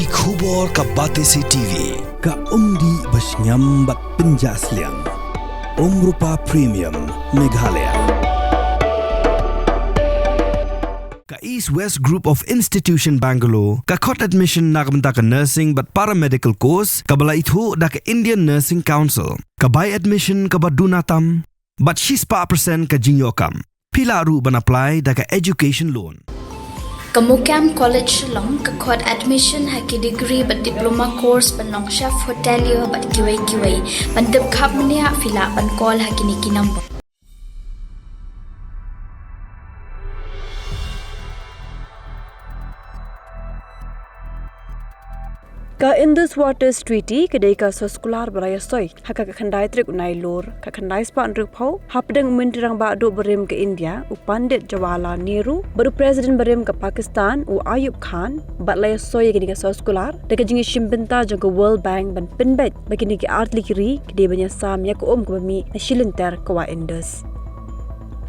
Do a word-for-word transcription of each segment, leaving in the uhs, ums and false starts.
Ki khubor ka Batesi T V, ka umdih ba shngiam bad pynjah sliang. Umrupa Premium, Meghalaya. Ka East West Group of Institution Bangalore, ka khot admission na ka bynta ka nursing bad paramedical course, kaba la ithuh da ka Indian Nursing Council, ka bai admission kaba duna tam, bad shispah percent ka jingïoh kam. Phi lah ruh ban apply da ka education loan. Ka Mukam College Shillong ka khot admission ha ki degree bad diploma course ban long chef hotelier bad kiwei kiwei. Ban tip khapkhap mynta phi lah ban call ha kine ki number. Ka Indus Waters Treaty ka dei ka soskular ba la ïasoi ha ka khyndai tarik u Nailur, ka khyndai spah hynriewphew, hapdeng u Myntri Rangbah Duh barim ka India, u Pandit Jawaharlal Nehru, bad u President barim ka Pakistan, u Ayub Khan, bad la ïasoi ïa kane ka soskular da ka jingïashim bynta jong ka World Bank ban pynbeit ba kine ki artylli ki ri ki dei ban ïasam ïa ka um kaba mih na shilynter ka wah Indus.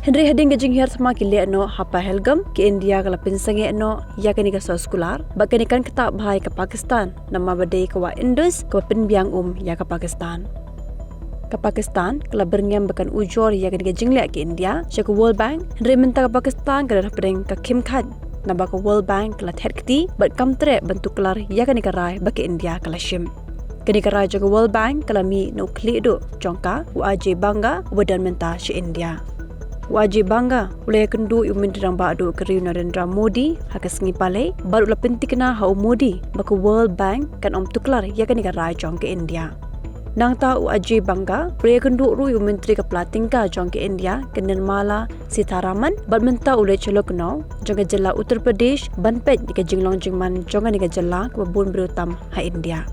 Hynrei hadien ka jinghiar thma ki leh noh ha Pahalgam, ka India ka la pynsangeh noh ïa kane ka soskular, bad kane kan ktah bha ïa ka Pakistan, namar ba dei ka wah Indus kaba pynbiang um ïa ka Pakistan. Ka Pakistan ka la byrngem ba kan ujor ïa kane ka jingleh ka India sha ka World Bank, hynrei mynta ka Pakistan ka don hapdeng ka khim khait, naba ka World Bank ka la thet kti bad kam treh ban tuklar ïa kane ka rai ba ka India ka la shim. Kane ka rai jong ka World Bank ka la mih na u khlieh duh jong ka, u Ajay Banga, uba don mynta sha India. U Ajay Banga u la ïakynduh ïa u Myntri Rangbah Duh ka ri u Narendra Modi ha ka sngi Palei, bad u la pynthikna ha u Modi ba ka World Bank kan ym tuklar ïa kane ka rai jong ka India. Nangta u Ajay Banga u la ïakynduh ruh ïa u Myntri ka Pla Tyngka jong ka India, ka Nirmala Sitharaman, bad mynta u leit sha Lucknow jong ka jylla Uttar Pradesh ban peit ïa ka jinglong jingman jong kane ka jylla kaba bun briew tam ha India.